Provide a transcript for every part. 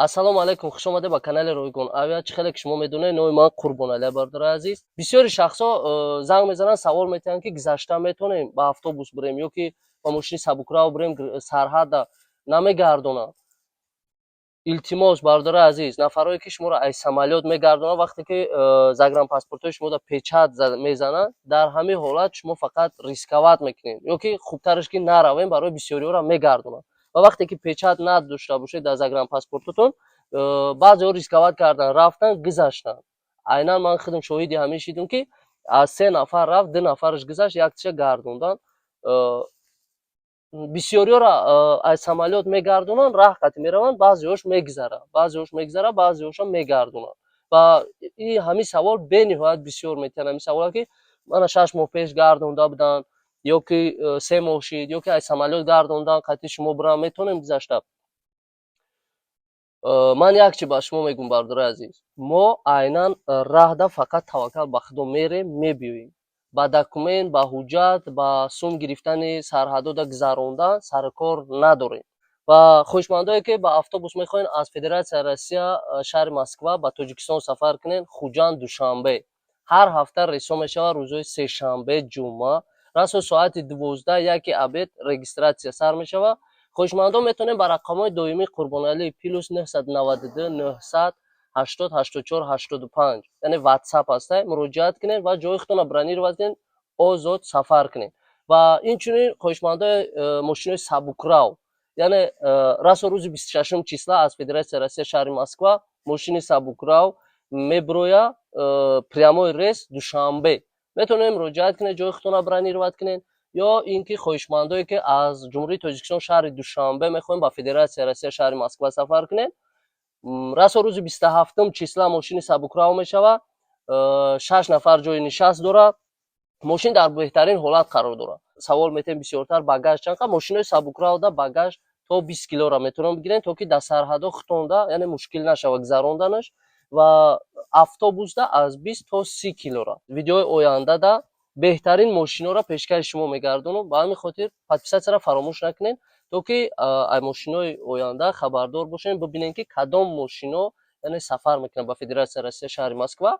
Ассалому алайкум, хуш омадед ба канали Ройгон Авиа. Чӣ хеле ки шумо медонед, номи ман Қурбоналия. Бародари азиз, бисёри шахсҳо занг мезананд, савол метиҳанд, ки гузашта метавонем, ба автобус бирем ё ки ба мошини сабукрав бирем, сарҳадда намегардонанд? Илтимос, бародари азиз, нафарое ки шуморо аз самолёт мегардонанд, вақте ки загранпаспортҳои шуморо печать мезананд, дар ҳамин ҳолат шумо фақат рисковать мекунед ё ки хубтараш ки наравем. Барои бисёриҳоро мегардонанд ва вақте ки печать надошта бошед дар загранпаспортатон, баъзеҳо рисковать кардан, рафтан, гузаштанд. Айнан ман худам шоҳиди ҳамин шидам, ки аз се нафар рафт, ду нафараш гузашт, яктиша гардонданд. Бисёриҳоро аз самолёт мегардонанд, раҳ қатӣ мераванд, баъзеҳош мегузаранд, баъзеҳош мегузаранд, баъзеҳошам мегардонанд. Ва ҳамин савол бениҳоят бисёр метиҳанд, ҳамин саволе ки мана 6 моҳ пеш гардонда буданд ё ки 3 моҳ шид, ё ки аз самолёт гардондан, қатъи шумо бирам, метавонем гузашта? Ман як чи ба шумо мегӯм, бародари азиз: мо айнан раҳда фақат таваккал ба Худо мерем, мебиёем. Ба документ, ба ҳуҷҷат, ба сум гирифтани сарҳадода гузарондан сарукор надорем. Ва хоҳишмандое ки ба автобус мехоҳед аз Федератсияи Россия, шаҳри Москва ба Тоҷикистон сафар кунед, Хуҷанд, Душанбе ҳар ҳафта рейсҳо мешавад. Рӯзҳои сешанбе, ҷумъа расо соати 12, 1 обед регистрация сар мешавад. Хоҳишмандон метавонед ба рақамҳои доимии Қурбоналӣ +992 900 80 84 85, яъне Ватсап ҳастай, муроҷиат кунед ва ҷои худтонро бронировать кунед, озод сафар кунед. Ва инчунин хоҳишмандои мошинои сабукрав, яъне расо рӯзи 26-ум числа аз Федератсияи Россия, шаҳри Москва мошини сабукрав мебирояд, прямой рейс Душанбе. Метавонед муроҷиат кунед, ҷои худтонро бронировать кунед. Ё ин ки хоҳишмандое ки аз Ҷумҳурии Тоҷикистон, шаҳри Душанбе мехоҳем ба Федератсияи Россия, шаҳри Москва сафар кунед, расо рӯзи 27-ум числа мошини сабукрав мешавад, шаш нафар ҷои нишаст дорад, мошин дар беҳтарин ҳолат қарор дорад. Савол метиҳем бисёртар: багаж чанд қадр? Мошинои сабукравда багаж то 20 килора метавонем бигирем, то ки дар сарҳадо хутонда, яъне мушкил нашавад гузаронданаш. Ва автобусда аз 20 то 30 килора. Видеои ояндада беҳтарин мошиноро пешкаши шумо мегардонам. Ба ҳамин хотир подписаться ро фаромӯш накунед, то ки аз мошинои оянда хабардор бошем, бибинем, ки кадом мошино, яъне сафар мекунанд ба Федератсияи Россия, шаҳри Москва.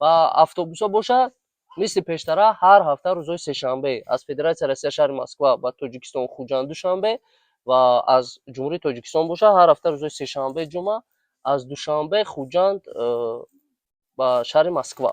Ва автобусҳо бошад, мисли пештара ҳар ҳафта рӯзҳои сешанбе аз Федератсияи Россия, шаҳри Москва ба Тоҷикистон, Хуҷанд, Душанбе ва аз Ҷумҳурии Тоҷикистон бошад, ҳар ҳафта рӯзҳои сешанбе, ҷумъа аз Душанбе, Хуҷанд ба шаҳри Москва.